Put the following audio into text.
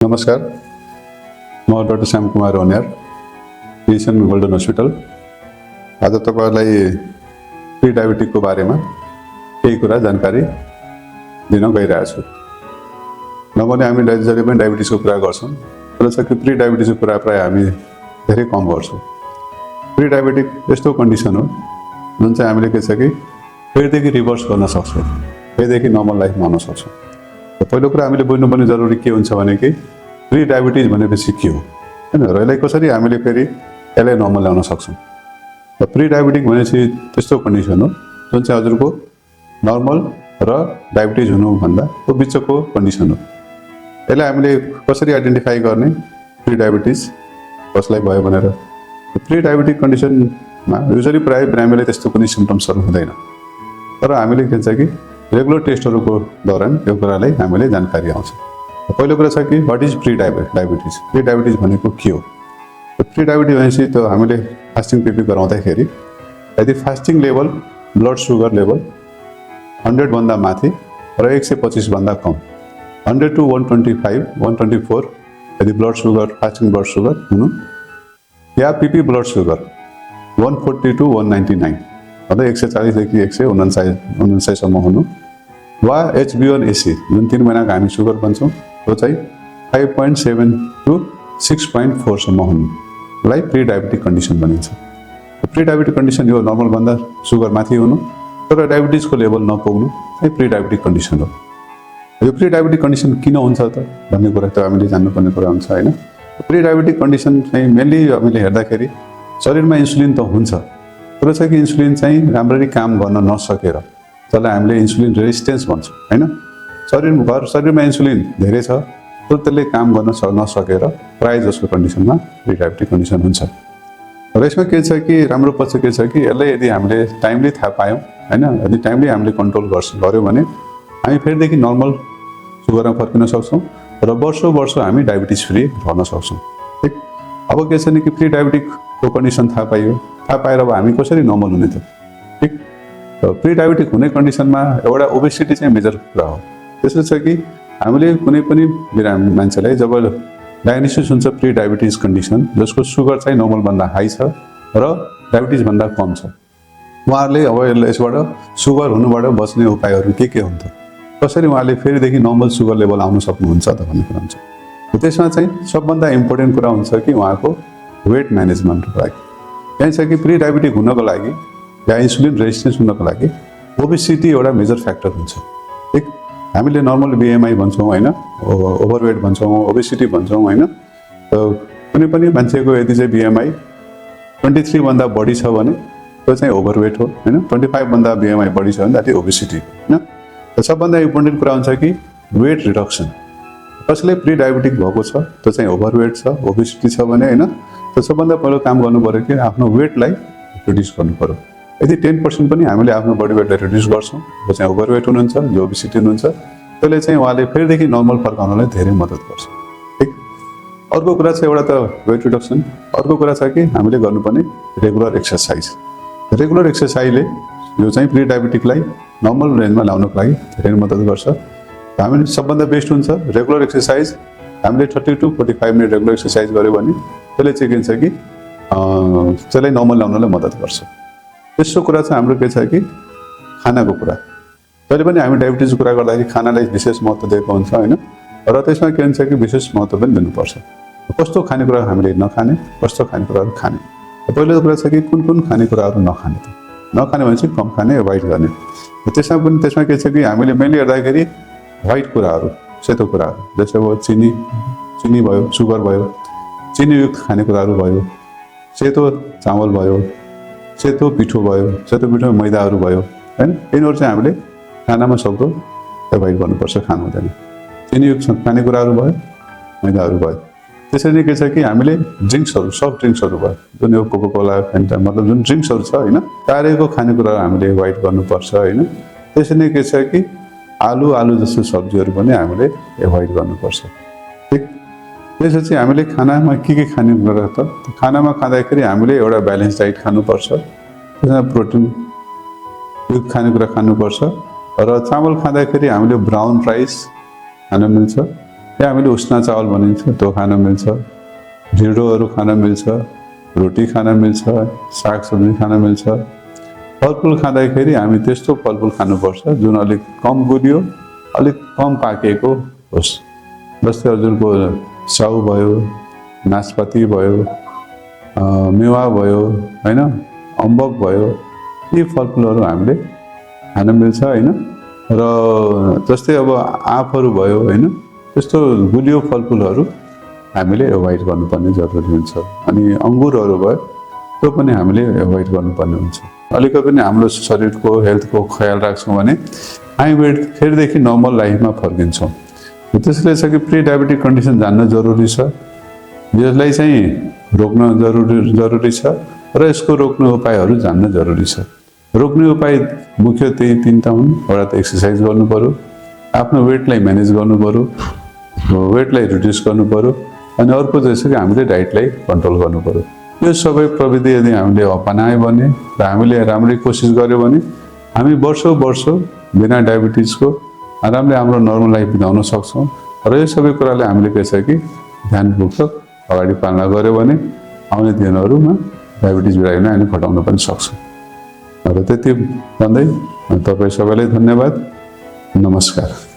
नमस्कार, म doctor Shyam Kumar Oniyar, Asian golden hospital. आज तपाईहरुलाई प्री डायबिटिकको बारेमा केही कुरा जानकारी दिन गइरहेको छु। नर्मली हामी जहिले पनि डायबिटिसको कुरा गर्छौं, तर चाहिँ प्री डायबिटिसको कुरा प्राय हामी धेरै कम गर्छौं। प्री डायबिटिक यस्तो कन्डिसन हो जुन चाहिँ हामीले के छ कि फेरिदेखि रिभर्स गर्न सक्छौं, फेरिदेखि नर्मल लाइफ मान्न सक्छौं। पहिलो कुरा हामीले बुझ्नुपर्ने जरुरी के हुन्छ भने कि प्री डायबिटिज भनेपछि के हो हैन, र यसलाई कसरी हामीले फेरि यसलाई नर्मल ल्याउन सक्छौं। र प्री डायबिटिक भनेपछि त्यस्तो कन्डिसन हो जुन चाहिँ हजुरको नर्मल र डायबिटिज हुनु भन्दा को बिचको कन्डिसन हो। यसलाई हामीले कसरी आइडेन्टिफाई गर्ने प्री डायबिटिज कसलाई भयो भनेर। प्री डायबिटिक कन्डिसनमा युजुअली प्राय बिरामीलाई त्यस्तो कुनै सिम्पटम्सहरु हुँदैन, तर हामीले के हुन्छ कि रेगुलर टेस्टहरुको दौरान यो कुरालाई हामीले जानकारी आउँछ। पहिलो कुरा छ कि what is pre diabetes. Pre diabetes भनेको के हो? प्री डायबिटिज भनेपछि त हामीले फास्टिङ पिपी गराउँदाखेरि यदि fasting level blood sugar level 100 भन्दा माथि र 125 भन्दा कम 100 to 125 124 यदि blood sugar fasting blood sugar हुनु, या पिपी ब्लड सुगर 140 to 199 मतलब 140 देखि 149 सम्म हुनु, वा HbA1c जुन 3 महिनाको हामी सुगर भन्छौं त्यो चाहिँ 5.7 to 6.4 सम्म हुनुलाई प्री डायबिटिक कन्डिसन भनिन्छ। प्री डायबिटिक कन्डिसन यो नर्मल भन्दा सुगर माथि हुनु तर डायबिटिसको लेभल नपुग्नु चाहिँ प्री डायबिटिक कन्डिसन हो। यो प्री डायबिटिक कन्डिसन किन हुन्छ त भन्ने कुरा त हामीले जान्नुपर्ने कुरा हुन्छ हैन। प्री डायबिटिक कन्डिसन चाहिँ मेनली हामीले हेर्दाखेरि शरीरमा इन्सुलिन त हुन्छ, तर चाहिँ कि इन्सुलिन चाहिँ राम्ररी काम गर्न नसकेर जसलाई हामीले इन्सुलिन रेजिस्टेन्स भन्छौं हैन। शरीरमा इन्सुलिन धेरै छ तर त्यसले काम गर्न नसकेर प्राय जसको कन्डिसनमा प्री डायबिटिक कन्डिसन हुन्छ। र यसमा के छ कि राम्रो पक्ष के छ कि यसलाई यदि हामीले टाइमली थाहा पायौं हैन, यदि टाइमली हामीले कन्ट्रोल गर्यो भने हामी फेरिदेखि नर्मल सुगरमा फर्किन सक्छौं र वर्ष हामी डायबिटिस फ्री रहन सक्छौं। ठीक, अब के छ नि कि प्री डायबिटिकको कन्डिसन थाहा पाएर अब हामी कसरी नर्मल हुने त। ठीक, प्री डायबिटिक हुने कन्डिसनमा एउटा ओबेसिटी चाहिँ मेजर कुरा हो। त्यसो छ कि हामीले कुनै पनि बिरामी मान्छेलाई जब डायग्नोसिस हुन्छ प्री डायबिटिज कन्डिसन जसको सुगर चाहिँ नर्मल भन्दा हाई छ र डायबिटिज भन्दा कम छ, उहाँहरूले अब यसबाट सुगर हुनुबाट बच्ने उपायहरू के हुन् त, कसरी उहाँले फेरिदेखि नर्मल सुगर लेभल आउन सक्नुहुन्छ त भन्ने कुरा हुन्छ। त्यसमा चाहिँ सबभन्दा इम्पोर्टेन्ट कुरा हुन्छ कि उहाँको वेट म्यानेजमेन्टको लागि। यहाँ छ कि प्री डायबिटिक हुनको लागि या इन्सुलिन रेजिस्टेन्स हुनको लागि ओबेसिटी एउटा मेजर फ्याक्टर हुन्छ। ठीक, हामीले नर्मल बीएमआई भन्छौं हैन, ओभरवेट भन्छौं, ओबेसिटी भन्छौं हैन। कुनै पनि मान्छेको यदि चाहिँ बीएमआई 23 भन्दा बढी छ भने त्यो चाहिँ ओभरवेट हो हैन, 25 भन्दा बीएमआई बढी छ भने दैट इज ओबेसिटी हैन। र सबभन्दा इम्पोर्टेन्ट कुरा हुन्छ कि वेट रिडक्सन। कसैले प्री डायबिटिक भएको छ त्यो चाहिँ ओभरवेट छ, ओबेसिटी छ भने हैन, त्यो सबभन्दा पहिलो काम गर्नु पर्यो कि आफ्नो वेटलाई रिड्युस गर्नु पर्यो। यदि 10% पनि हामीले आफ्नो बडी वेटलाई रिड्युस गर्छौं, जो चाहिँ ओभरवेट हुनुहुन्छ, जो ओबेसिटी हुनुहुन्छ, त्यसले चाहिँ उहाँले फेरिदेखि नर्मल फर्काउनलाई धेरै मद्दत गर्छ। ठीक, अर्को कुरा छ एउटा त वेट रिडक्सन, अर्को कुरा छ कि हामीले गर्नुपर्ने रेगुलर एक्सरसाइज। रेगुलर एक्सरसाइजले यो चाहिँ प्री डायबिटिकलाई नर्मल रेन्जमा ल्याउनको लागि धेरै मद्दत गर्छ। हामीले सबभन्दा बेस्ट हुन्छ रेगुलर एक्सरसाइज। हामीले 30 to 45 मिनेट रेगुलर एक्सरसाइज गर्यो भने त्यसले चाहिँ के हुन्छ कि त्यसलाई नर्मल ल्याउनलाई मद्दत गर्छ। तेस्रो कुरा चाहिँ हाम्रो के छ कि खानाको कुरा। जहिले पनि हामी डायबिटिजको कुरा गर्दाखेरि खानालाई विशेष महत्त्व दिएको हुन्छ हैन, र त्यसमा के हुन्छ कि विशेष महत्त्व पनि दिनुपर्छ। कस्तो खानेकुरा हामीले नखाने, कस्तो खानेकुराहरू खाने। पहिलो कुरा छ कि कुन खानेकुराहरू नखाने त। नखाने भनेपछि कम खाने, एभोइड गर्ने। त्यसमा के छ कि हामीले मेनली हेर्दाखेरि व्हाइट कुराहरू, सेतो कुराहरू जस्तै अब चिनी भयो, सुगर भयो, चिनीयुक्त खानेकुराहरू भयो, सेतो चामल भयो, सेतो पिठो भयो, सेतो पिठो मैदाहरू भयो हैन, यिनीहरू चाहिँ हामीले खानामा सक्दो एभोइड गर्नुपर्छ, खानु हुँदैन। चिनीयुक्त खानेकुराहरू भयो, मैदाहरू भयो। त्यसरी नै के छ कि हामीले ड्रिङ्क्सहरू, सफ्ट ड्रिङ्क्सहरू भयो, जुन यो कोका कोला, फेन्टा मतलब जुन ड्रिङ्क्सहरू छ हैन, तारेको खानेकुराहरू हामीले एभोइड गर्नुपर्छ हैन। त्यसरी नै के छ कि आलु जस्तो सब्जीहरू पनि हामीले एभोइड गर्नुपर्छ। ठीक, त्यसपछि हामीले खानामा के खाने कुरा त, खानामा खाँदाखेरि हामीले एउटा ब्यालेन्स डाइट खानुपर्छ, त्यसमा प्रोटिन युक्त खानेकुरा खानुपर्छ, र चामल खाँदाखेरि हामीले ब्राउन राइस खान मिल्छ, या हामीले उस्ना चावल भनिन्छ त्यो खान मिल्छ, ढिँडोहरू खान मिल्छ, रोटी खान मिल्छ, सागसब्जी खान मिल्छ। फलफुल खाँदाखेरि हामी त्यस्तो फलफुल खानुपर्छ जुन अलिक कम गुलियो, अलिक कम पाकेको होस्। जस्तै हजुरको स्याउ भयो, नासपाती भयो, मेवा भयो, होइन, अम्बक भयो, यी फलफुलहरू हामीले खान मिल्छ होइन। र जस्तै अब आँपहरू भयो होइन, त्यस्तो गुलियो फलफुलहरू हामीले एभोइड गर्नुपर्ने जरुरी हुन्छ। अनि अङ्गुरहरू भयो त्यो पनि हामीले एभोइड गर्नुपर्ने हुन्छ। अलिकति पनि हाम्रो शरीरको हेल्थको ख्याल राख्छौँ भने हामी फेरिदेखि नर्मल लाइफमा फर्किन्छौँ। त्यसले चाहिँ कि प्री डायबिटिक कन्डिसन जान्न जरुरी छ, यसलाई चाहिँ रोक्न जरुरी छ र यसको रोक्ने उपायहरू जान्न जरुरी छ। रोक्ने उपाय मुख्य त्यही 3टा हुन्। एउटा त एक्सर्साइज गर्नु पर्यो, आफ्नो वेटलाई म्यानेज गर्नु पर्यो, वेटलाई रिड्युस गर्नु पर्यो, अनि अर्को चाहिँ कि हामीले डाइटलाई कन्ट्रोल गर्नु पर्यो। यो सबै प्रविधि यदि हामीले अपनायो भने र हामीले राम्ररी कोसिस गर्यो भने हामी वर्षौं बिना डायबिटिजको आरामले हाम्रो नर्मल लाइफ बिताउन सक्छौँ। र यो सबै कुरालाई हामीले के छ कि ध्यानपूर्वक अगाडि पालना गर्यो भने आउने दिनहरूमा डायबिटिज बिरामी हामी घटाउन पनि सक्छौँ। र त्यति भन्दै तपाईँ सबैलाई धन्यवाद, नमस्कार।